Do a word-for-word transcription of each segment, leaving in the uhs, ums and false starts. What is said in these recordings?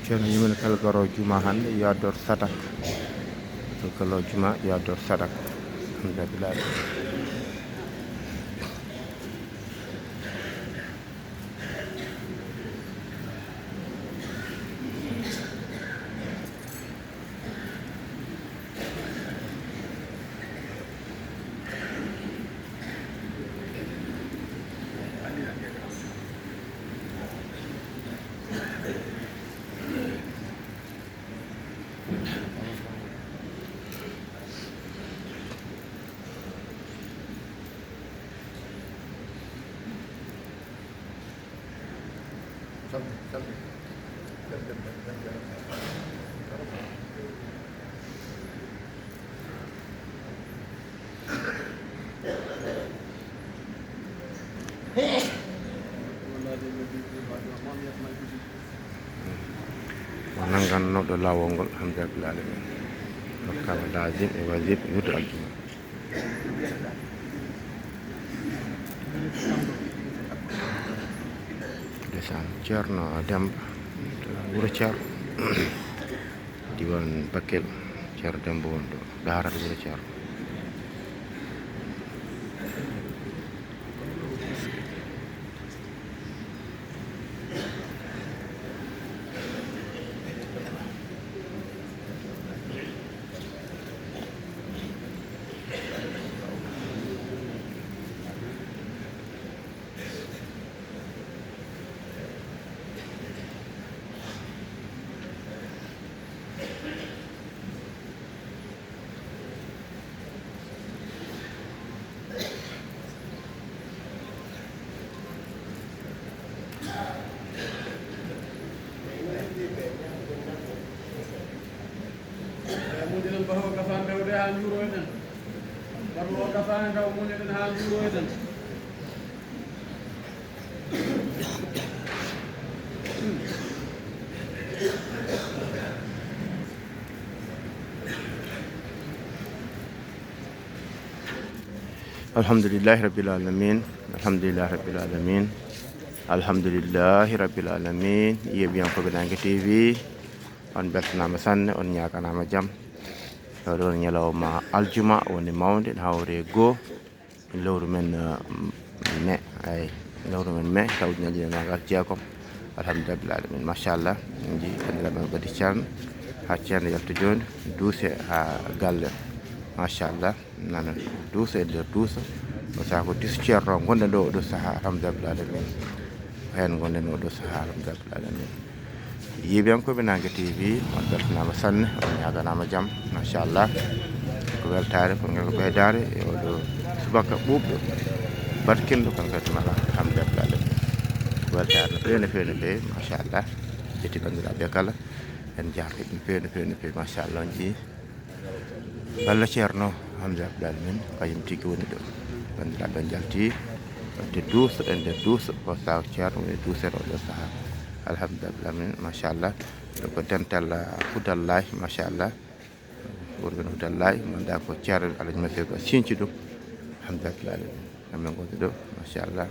Ceerno yimina kala garoowo juma hannde yo addoor sadak. Kala garoowo juma yo addoor sadak. Alhamdulillah. O nanngannooɗo laawol ngol, alhamdulillahi rabbil aalamiin. Hokkama laazim e wazifa wirdu aljuma. Ndeysaan, Ceerno Demba, wuro Ceerno, diiwaan Bakel, Ceerno Demba won ɗo, daarata wuro Ceerno. Muñɗen baho kafaande dawde haa njuuroyɗen. Barlo kafaande daw muñɗen haa njuuroyɗen. Alhamdulillahi rabbil alamin. Alhamdulillahi rabbil alamin. Alhamdulillahi rabbil alamin. Yeeɓiyankooɓe Naange T V, on mbeltanaama sanne, on ñaaganaama jam. Oɗo ñalawma aljuma woni mawnde, hawre goo. Lewru men, eh, mai, ay, lewru men mai, taw ujunere ɗiɗi e noogas e jeegom. Alhamdulillahi rabbil alamin. Machallah, en njii banndiraaɓe men ɓadii Ceerno, haa Ceerno yalta jooni, duuse haa galle. Machallah, nana duusa e nder duusa. O saha ko diiso Ceerno ngonɗen ɗo oɗo sahaa, alhamdulillahi rabbil alamin. Ko heen ngonɗen oɗo sahaa, alhamdulillahi rabbil alamin. Yeeɓiyankooɓe Naange T V, on mbeltanaama sanne, on ñaaganaama jam, machallah. Ko weltaare, kono kadi ko ɓeydaare e oɗo subaka ɓuuɓɗo, barkinɗo, kono kadi mala, alhamdulillahi rabbil alamin. Ko weltaare no feewi, no feewi, no feewi, machallah. Ƴetti banndiraaɓe kala, en njaafniima no feewi, no feewi, no feewi, machallah, on njii. Balla Ceerno, alhamdulillahi rabbil alamin, kañum tigi woni ɗo. Banndiraaɓe njalti, wadde duuso e nder duuso, ko saw Ceerno woni duusere oɗo sahaa. Alhamdulillahi rabbil alamin, machallah. Ɗo ko dental, ah, Hudallahi, machallah. Wuro men Hudallahi, mo anndaa ko Ceerno Alhaji Masir Ba sinci ɗum. Alhamdulillahi rabbil alamin. Kamɓe ngoni ɗo, machallah.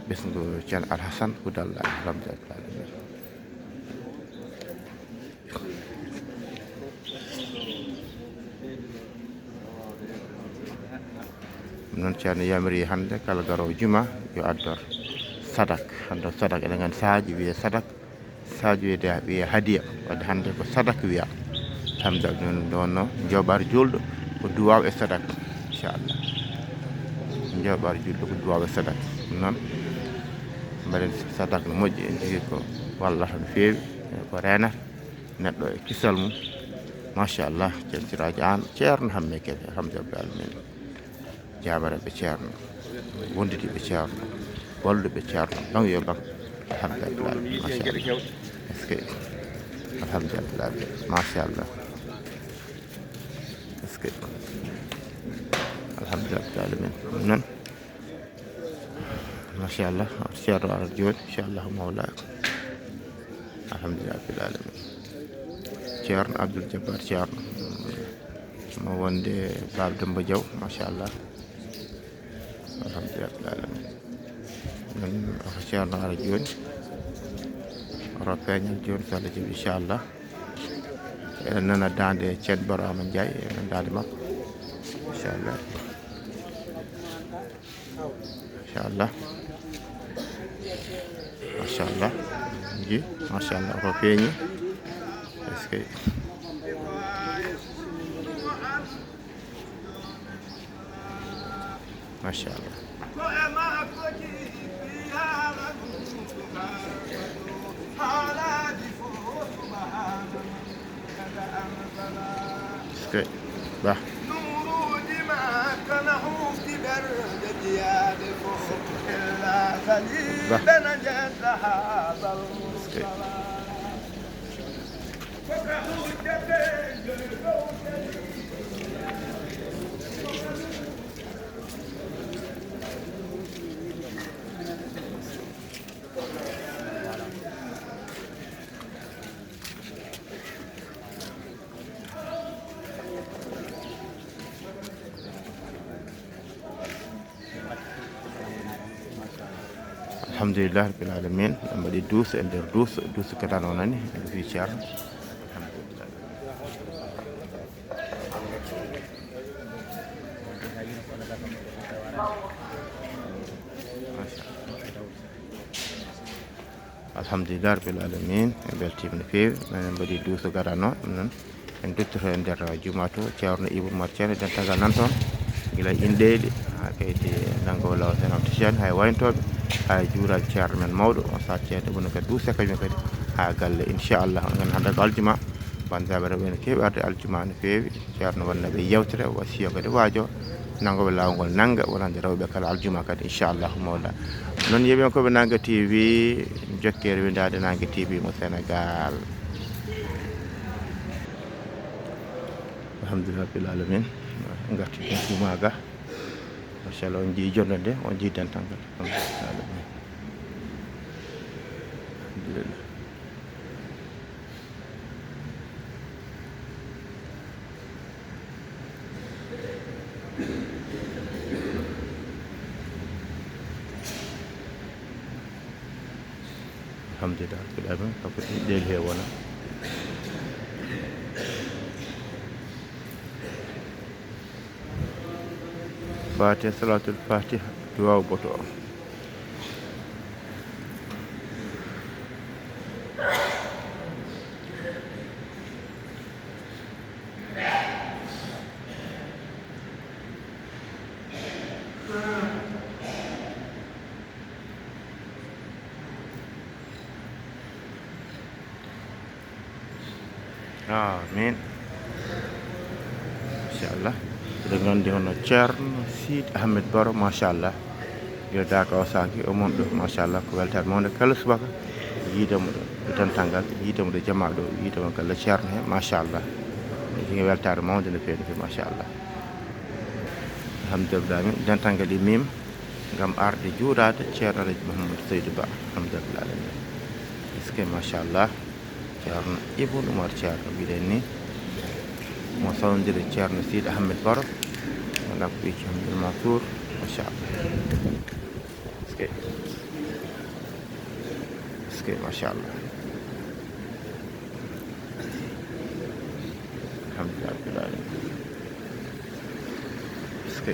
Ɓesngu Ceerno Alhasan Hudallahi, alhamdulillahi rabbil alamin. Noon Ceerno yamiri hannde kala garoowo juma yo addor sadak. Hannde o sadak, eɗen nganndi sahaaji wiyee sadak, sahaaji wiyee, wiyee hadiya. Wadde hannde ko sadak wiyaa. Alhamdulillahi, noon nde wonnoo njooɓaari juulɗo ko duwaaw e sadak, inchallah. Njooɓaari juulɗo ko duwaaw e sadak. Ɗum noon mbaɗen sadak no moƴƴi, en njogii ko wallata no feewi, ko reenata neɗɗo e kisal mum. Machallah, Ceerno Siraaji Aan, Ceerno Hammee Kebe, alhamdulillahi rabbil alamin. Jaabaraɓe Ceerno, wondidiiɓe Ceerno, walluɓe Ceerno, baŋ yo baŋ. Alhamdulillahi, machallah. Est-ce que? Alhamdulillahi, machallah. Est-ce que? Alhamdulillahi rabbil alamin. Ɗum noon. Machallah, Ceerno ara jooni, inchallahu mawla. Alhamdulillahi rabbil alamin. Ceerno Abdoul Jabbar Ceerno. Mo wonde Baaba Demba Diaw, machallah. Alhamdulillahi rabbil alamin. Ɗum noon, ko Ceerno ara jooni. Oto feeñal jooni, so Allah jaɓi, inchallah. Eɗen nana daande Ceerno Baro Amadou Ndiaye, eɗen nana daande makko. Inchallah. Inchallah. Machallah. Ji, machallah, oto feeñi. Est-ce que Machallah. Est-ce que Bah. Bah. Est-ce que Alhamdulillah Rabbil Alamin. En mbaɗi duuso e nder duuso, duuso kadi no nani, en fii Ceerno. Alhamdulillah. Alhamdulillah Rabbil Alamin, en mbeltiima no feewi. Minen mbaɗi duuso garano, ɗum noon en duttoto e nder jumaa to, Ceerno Ibou Oumar Ceerno, dental ngal nan toon, gila inɗeeli, haa kaydi nanngo laawol Seynabou Tidiane, haa e wayantooɓe, haa e juulaaɓe Ceerno men mawɗo, on saat Ceerno Ibou no kadi duuse kañum kadi haa galle, inchallah. On nganndu hannde ko aljuma, banndiraaɓe rewɓe ene keewi arde aljuma no feewi. Ceerno waɗana ɓe yewtere, wasiya kadi waajo, nanngooɓe laawol ngol nannga, wonande rewɓe kala aljuma kadi, inchallahu mawla. Noon, yeeɓiyankooɓe Naange T V, jokkere windaade Naange T V mo Senegaal. Alhamdulillah Rabbil Alamin. Ngarti ko juma ga. Machallah, on njii jonde nde, on njii dental ngal. Alhamdulillah. Alhamdulillah. Alhamdulillah Rabbil Alamin, kanko inɗeeli he wona. Fatiha, Salatul Fatiha, duwaaw boto o. Amin. Machallah. Eɗen nganndi hono Ceerno Siidi Ahmed Baro, machallah. Yo daaka o saaki, o mon ɗo, machallah, ko weltaare mawnde kala subaka. Yiide mo ɗo, ɗo dental ngal, yiide mo ɗo jamaa ɗo, yiide mo galle Ceerno he, machallah. Ɗum ko weltaare mawnde no feewi, no feewi, machallah. Alhamdulillah, dental ngal immiima ngam arde juuraade Ceerno Alhaji Mouhamadou Seydou Ba. Alhamdulillah. Est-ce que, machallah, Ceerno Ibn Oumar Ceerno, mbiɗen ni, mo sawndiri Ceerno Siidi Ahmed Baro, walla ko ɓii Ceerno Mansour, machallah. Est-ce que, est-ce que, machallah. Alhamdulillah Rabbil Alamin. Est-ce que,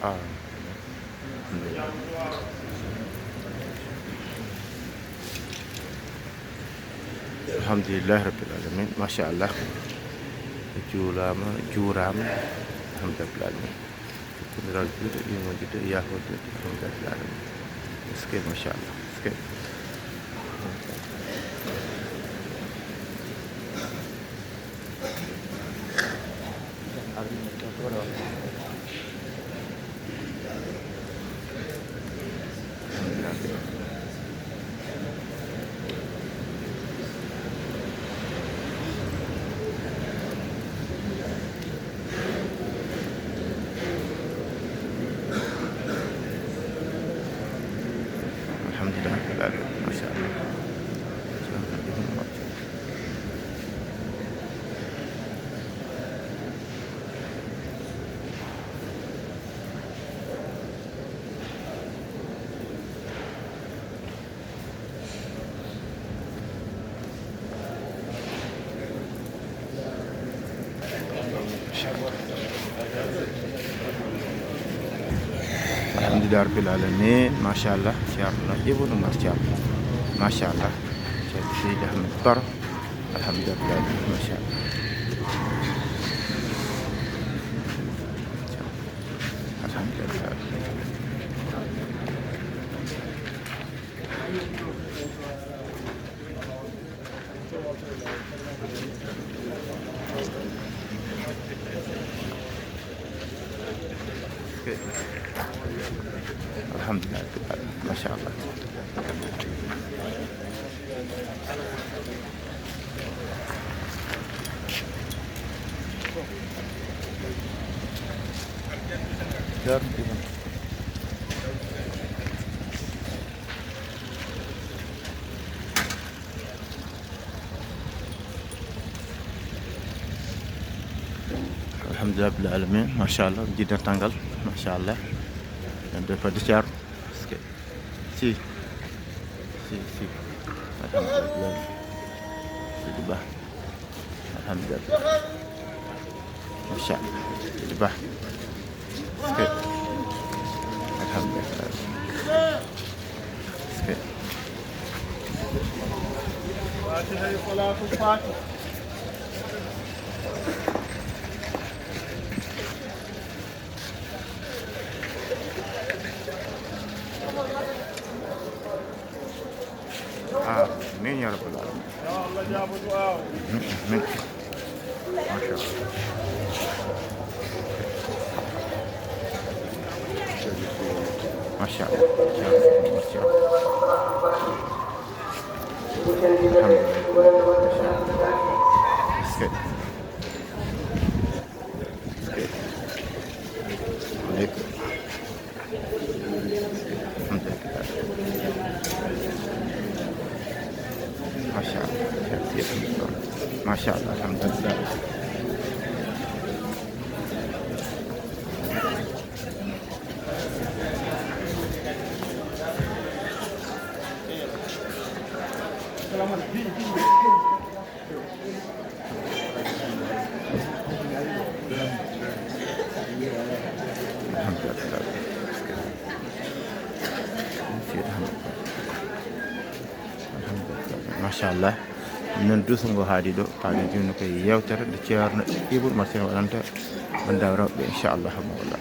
Ah. Alhamdulillahi rabbil alamin, machallah. Juulama, juurama. Alhamdulillahi rabbil alamin. Jokkondiral juuɗe, imondirde, yaafodire. Alhamdulillahi rabbil alamin. Est-ce que, machallah, est-ce que. Alhamdulillah, rabbil alamin. Masha Allah. Alhamdulillah rabbil alamin, machallah. Ceerno Ibnu Umar Thiam, machallah. Ceerno Seydi Ahmed Baro, alhamdulillah, machallah. Alhamdulillah. Alhamdulillah, machallah. Alhamdulillah rabbil alamin, machallah, jiɗɗo tangal, machallah. En ɓe fadi car. Si, si, si. Alhamdulillah. Sidi Ba. Alhamdulillah. Masha Allah. Sidi Ba. Est-ce que. Alhamdulillah. Est-ce que. Ah, min ya rabbal alamin. Min, min. Masha Allah. Masha Allah. Masha Allah. Alhamdulillah. Masha Allah. Est-ce que. Alhamdulillah. Masha Allah. Masha Allah. Alhamdulillah. Alhamdulillah. Alhamdulillah. Machallah. Noon duuso ngo haaɗi ɗo, haaɗi jooni ko yewtere nde Ceerno Ibou Oumar Sène waɗanta banndiraaɓe rewɓe, inchallah, mawla.